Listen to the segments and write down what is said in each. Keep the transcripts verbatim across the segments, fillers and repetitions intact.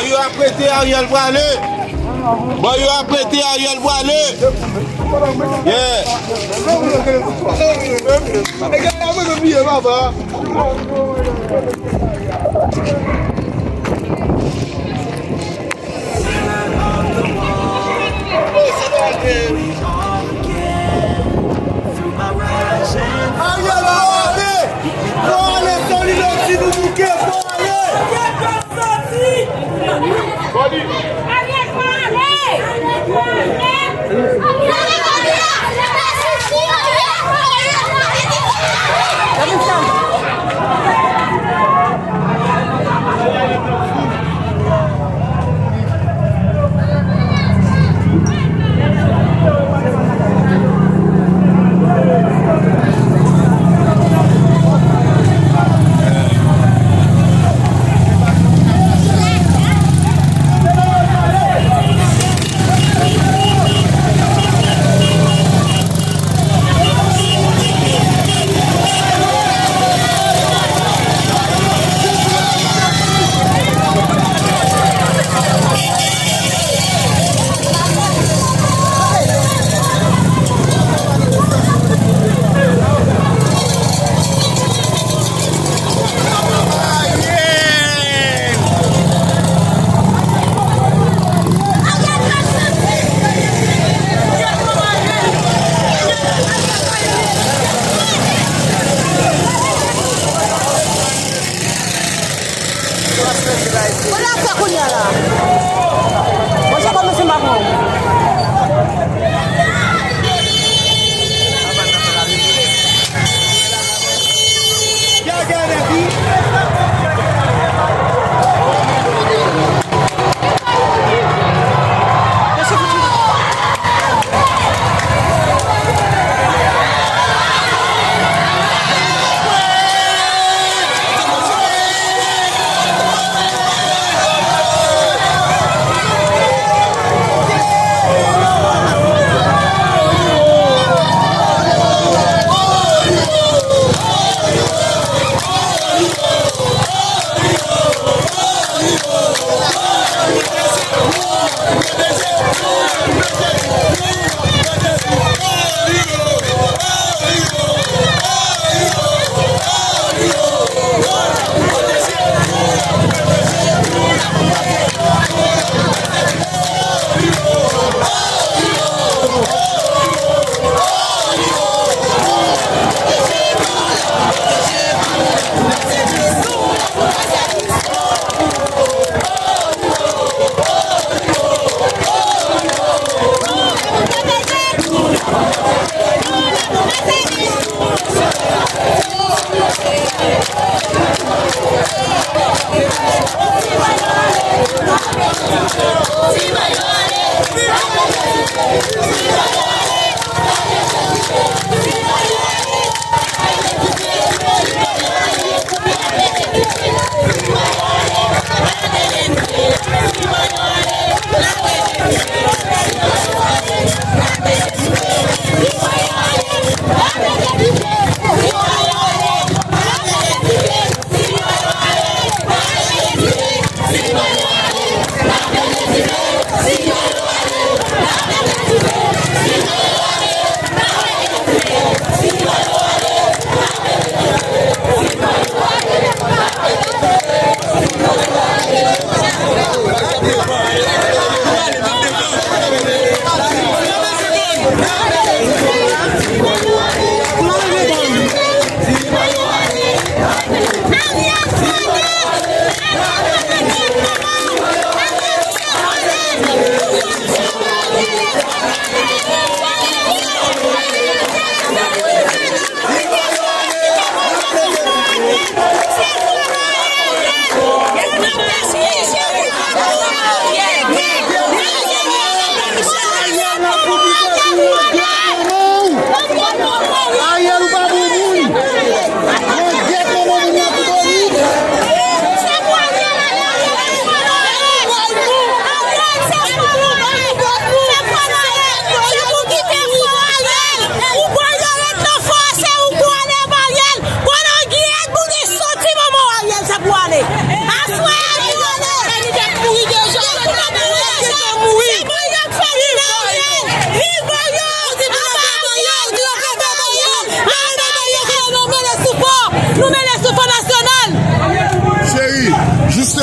Yo ap rete, Ariel prale. Bon, yo ap rete, Ariel prale. Yeah. Ariel, fò ale! Fò ale, Solino, si nou bouke, fò ale! Kote ap fè kounye a la? Mwen se kòmanse m pa pran.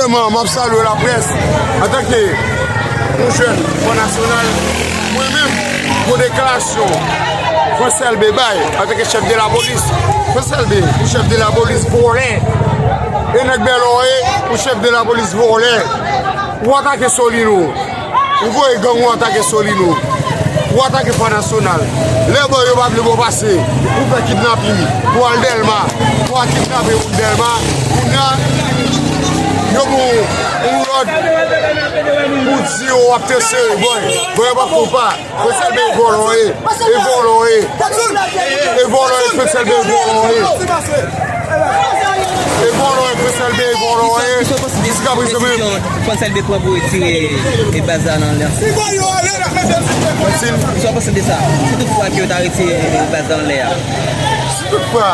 M ap salye laprès. Antanke yon jèn Front National, mwen menm, yon deklarasyon Frantz Elbé bay antanke chèf de lapolis. Frantz Elbé, ou chèf de lapolis vòlè. E nèg Bèlò ye, ou chèf de lapolis vòlè. Ou atake Solino. Ou voye gang ou atake Solino. Ou atake Front National. Lè bò yo pa vle bò pase, ou fè kidnapin. Ou al Dèlma. Ou al kidnape moun Dèlma. Kounye a, yo bon, yon lòd pou di yo w ap te sere bòy. Bòy yo pa fon pa. Frantz Elbé e vòlò ye. E vòlò ye. E vòlò ye, Frantz Elbé e vòlò ye. E vòlò ye, Frantz Elbé e vòlò ye. Jiska prezan menm. Frantz Elbé pran pou retire e baz la nan anlè. Sa w panse de sa? Si toutfwa ke yo ta retire e baz la anlè a. Si toutfwa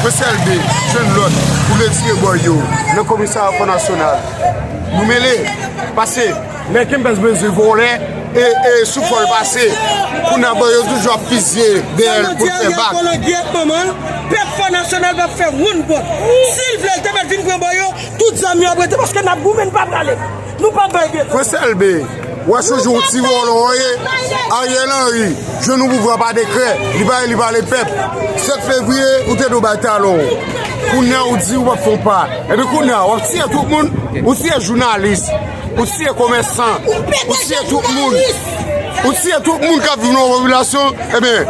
Frantz Elbé jwenn lòd pou retire bòy yo nan komisarya Front National, nou mele. Pase Nèg Kempès bezwen vòlè e, e sou fò l pase. Kounye a bò yo toujou ap fizye dèyè l pou l fè bak. Sa mwen di a, y ap vòlè gyèt manman l, pèp Front National p ap fè woun bòt. Si l vle, l te mèt vin pran bò yo, tout zam yo ap rete paske n ap goumen, n pa prale. Nou p ap bay gyèt. Frantz Elbé, w ap sonje yon ti vòlò w ye. Ariel Henry jwenn yon pouvwa pa dekrè. Li pa, li pale pèp. Sèt fevriye, ou te dwe bay talon w. Kounye a, ou di ou p ap fè yon pa. Epi kounye a, w ap tiye tout moun. Ou tiye jounalis. Ou tiye komèsan, ou tiye tout moun. Ou tiye tout moun k ap viv nan yon popilasyon. Ebyen,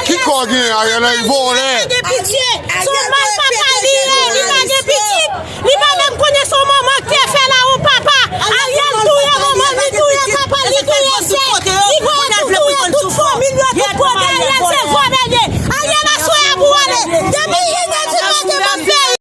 ki kò w genyen, Ariel Henry vòlè? Li pa gen pitye. Se yon mal papa li ye, li pa gen pitit. Li pa menm konnen se yon manman ki te fè la, yon papa. Ariel touye manman l, li touye papa l, li touye sè l. Li voye tout, touye tout fanmi l yo, tout kote. Ariel se vòlè l ye. Ariel aswè a pou ale. Depi li gen ti pake nan peyi.